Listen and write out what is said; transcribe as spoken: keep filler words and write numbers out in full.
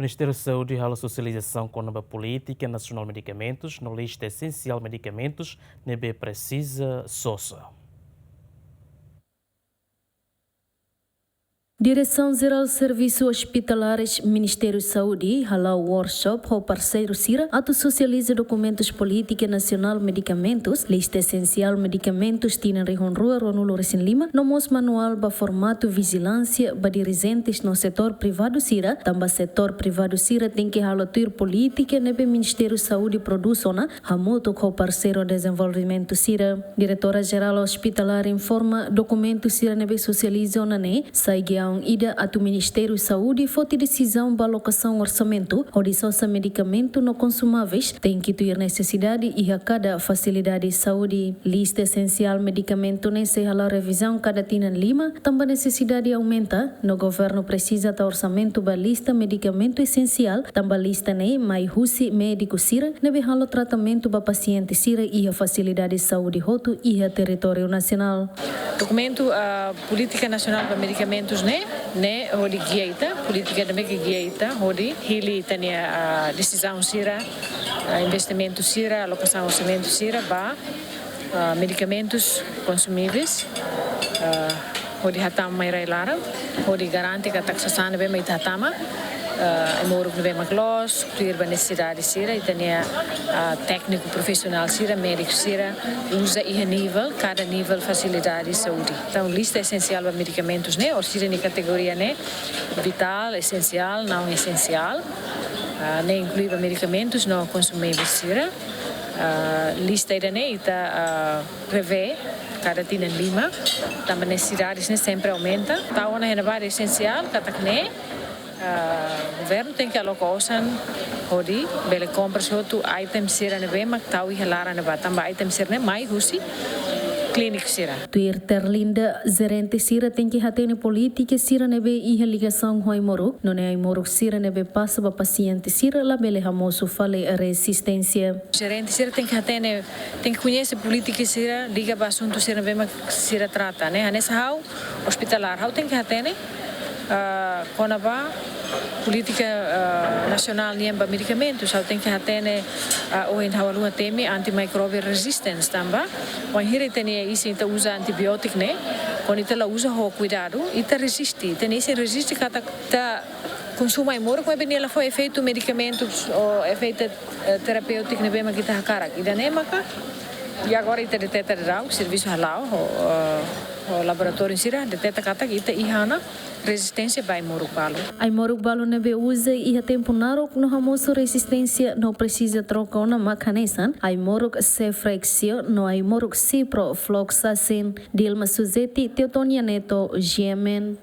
Ministériu Saúde halo sosializasaun kona-ba polítika nasionál medikamentus no lista esensiál medikamentus ne'ebé presiza sosa. Diresaun Jerál Servisu Ospitalares Ministériu Saúde hala'o workshop ho parseiru sira atu sosializa dokumentus polítika nasionál medikamentus, lista esensiál medikamentus tinan rihun rua ruanulu resin lima, no mós manuál ba formatu vijilánsia ba dirijentes no setór privadu sira, tanba setór privadu sira tenke halo tuir polítika ne'ebé Ministériu Saúde prodús ona, hamutuk ho parseiru dezenvolvimentu sira. Diretora Jerál Ospitalar informa dokumentu sira ne'ebé sosializa ona ne'e sai giaun ida atu Ministériu Saúde foti desizaun ba alokasaun orsamentu hodi sosa medikamentu no konsumáveis tenke tuir nesesidade iha kada fasilidade saúde. Lista esensiál medikamentu ne'e sei hala'o revizaun kada tinan lima, tanba nesesidade aumenta, no governu presiza tau orsamentu ba lista medikamentu esensiál, tanba lista ne'e mai husi médiku sira ne'ebé halo tratamentu ba pasiente sira iha fasilidade saúde hotu iha territóriu nasionál. Dokumentu, ah, polítika nasionál ba medikamentus ne'e, ne'e hodi gia ita, polítika ne'ebé ke gia ita hodi hili ita-nia, ah, desizaun sira, ah, investimentu sira, alokasaun orsamentu sira ba, ah, medikamentus konsumíveis, ah, hodi hatama mai rai-laran, hodi garante katak sasán ne'ebé mak ita hatama, ah, ai-moruk ne'ebé mak loos, tuir ba nesesidade sira, ita-nia, ah, tékniku profisionál sira, médiku sira, uza iha nivel, kada nivel fasilidade saúde. Entaun, lista esensiál ba medikamentus ne'e, orsida nia kategoria ne'e, vitál, esensiál, naun esensiál, ah, ne'e inklui ba medikamentus no konsumíveis sira. Ah, lista ida-ne'e ita, ah, revee kada tinan lima, tanba nesesidades ne'e sempre aumenta. Tau ona iha ne'ebá esensiál, katak ne'e, ah, governu tenke aloka osan hodi bele kompra hotu item sira ne'ebé mak tau iha laran ne'ebá, tanba item sira ne'e mai husi klíniku sira. Tuir Terlinda, jerente sira tenke hatene polítika sira ne'ebé iha ligasaun ho ai-moruk, nune'e ai-moruk sira ne'ebé pasa ba pasiente sira labele hamosu fali rezisténsia. Jerente sira tenke hatene, tenke koñese polítika sira liga ba asuntu sira ne'ebé mak sira trata, ne'e. Hanesan ha'u ospitalár, ha'u tenke hatene, ah, kona-ba polítika, ah, nasionál nian ba medikamentus, ha'u tenke hatene, ah, ohin ha'u haluha temi antimicrobial resistance tanba wainhira ita-nia isin ita uza antibiótiku ne'e, kuandu ita la uza ho kuidadu, ita reziste, ita-nia isin reziste katak ita konsumu ai-moruk, maibé nia la fó efeitu medikamentus ou efeitu, eh, terapêutiku ne'ebé mak ita hakarak. Ida-ne'e maka, i agora ita deteta daudaun, servisu hala'o ho, eh, ho laboratóriu sira, deteta katak ita iha ona rezisténsia ba ai-moruk balu. Ai-moruk balu ne'ebé uza iha tempu naruk no hamosu rezisténsia no presiza troka ona mak hanesan ai-moruk ceftriaxone no ai-moruk ciprofloxacin. Dilma Suzeti, Teotonia Neto, G M N.